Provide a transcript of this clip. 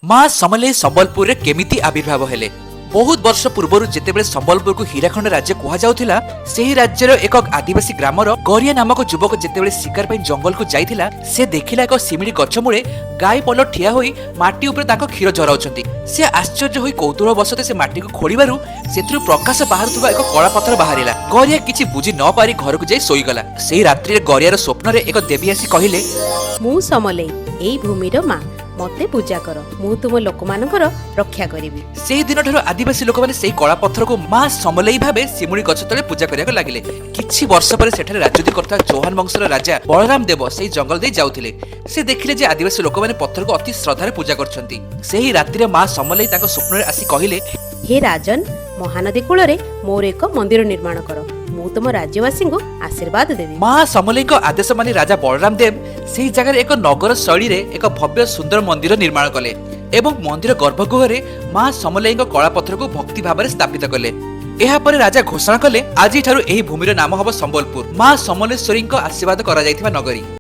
ମା ସମଲେଇ ସମ୍ବଲପୁରରେ କେମିତି ଆବିର୍ଭାବ ହେଲେ? ବହୁତ ବର୍ଷ ପୂର୍ବରୁ ଯେତେବେଳେ ସମ୍ବଲପୁରକୁ ହୀରାଖଣ୍ଡ ରାଜ୍ୟ କୁହାଯାଉଥିଲା, ସେହି ରାଜ୍ୟର ଏକ ଆଦିବାସୀ ଗ୍ରାମର ଗରିଆ ନାମକ ଯୁବକ ଯେତେବେଳେ ଶିକାର ପାଇଁ ଜଙ୍ଗଲକୁ ଯାଇଥିଲା, ସେ ଦେଖିଲା ଏକ ଶିମିଳି ଗଛ ମୂଳେ ଗାଈ ପଲ ଠିଆ ହୋଇ ମାଟି ଉପରେ ତାଙ୍କ କ୍ଷୀର ଝରାଉଛନ୍ତି। ସେ ଆଶ୍ଚର୍ଯ୍ୟ ହୋଇ କୌତୂହଳ ବଶତଃ ସେ ମାଟିକୁ ଖୋଳିବାରୁ ସେଥିରୁ ପ୍ରକାଶ ବାହାରୁଥିବା ଏକ କଳା ପଥର ବାହାରିଲା। ଗରିଆ କିଛି ବୁଝି ନ ପାରି ଘରକୁ ଯାଇ ଶୋଇଗଲା। ସେହି ରାତ୍ରିରେ ଗରିଆର ସ୍ୱପ୍ନରେ ଏକ ଦେବୀ ଆସି କହିଲେ, ମୁଁ ସମଲେଇ, ଏଇ ଭୂମିର ମା। ମତେ ପୂଜା କର, ମୁଁ ତୁମ ଲୋକମାନଙ୍କର ରକ୍ଷା କରିବି। ସେହି ଦିନଠାରୁ ଆଦିବାସୀ ଲୋକମାନେ ସେହି କଳା ପଥରକୁ ମା ସମଲେଇ ଭାବେ ଶିମୁଳି ଗଛ ତଳେ ପୂଜା କରିବାକୁ ଲାଗିଲେ। କିଛି ବର୍ଷ ପରେ ସେଠାରେ ରାଜୁତି କରୁଥିବା ଚୌହାନ ବଂଶର ରାଜା ବଳରାମ ଦେବ ସେହି ଜଙ୍ଗଲ ଦେଇ ଯାଉଥିଲେ। ସେ ଦେଖିଲେ ଯେ ଆଦିବାସୀ ଲୋକମାନେ ପଥରକୁ ଅତି ଶ୍ରଦ୍ଧାରେ ପୂଜା କରୁଛନ୍ତି। ସେହି ରାତିରେ ମା ସମଲେଇ ତାଙ୍କ ସ୍ୱପ୍ନରେ ଆସି କହିଲେ, ହେ ରାଜନ, ମହାନଦୀ କୂଳରେ ମୋର ଏକ ମନ୍ଦିର ନିର୍ମାଣ କର। ମୁଁ ତୁମ ରାଜ୍ୟବାସୀଙ୍କୁ ଆଶୀର୍ବାଦ ଦେବି। ମା ସମଲେଇଙ୍କ ଆଦେଶ ମାନି ରାଜା ବଳରାମ ଦେବ ସେହି ଜାଗାରେ ଏକ ନଗର ଶୈଳୀରେ ଏକ ଭବ୍ୟ ସୁନ୍ଦର ମନ୍ଦିର ନିର୍ମାଣ କଲେ ଏବଂ ମନ୍ଦିର ଗର୍ଭଗୃହରେ ମା ସମଲେଇଙ୍କ କଳାପଥରକୁ ଭକ୍ତି ଭାବରେ ସ୍ଥାପିତ କଲେ। ଏହାପରେ ରାଜା ଘୋଷଣା କଲେ, ଆଜିଠାରୁ ଏହି ଭୂମିର ନାମ ହେବ ସମ୍ବଲପୁର, ମା ସମଲେଶ୍ୱରୀଙ୍କ ଆଶୀର୍ବାଦ କରାଯାଇଥିବା ନଗରୀ।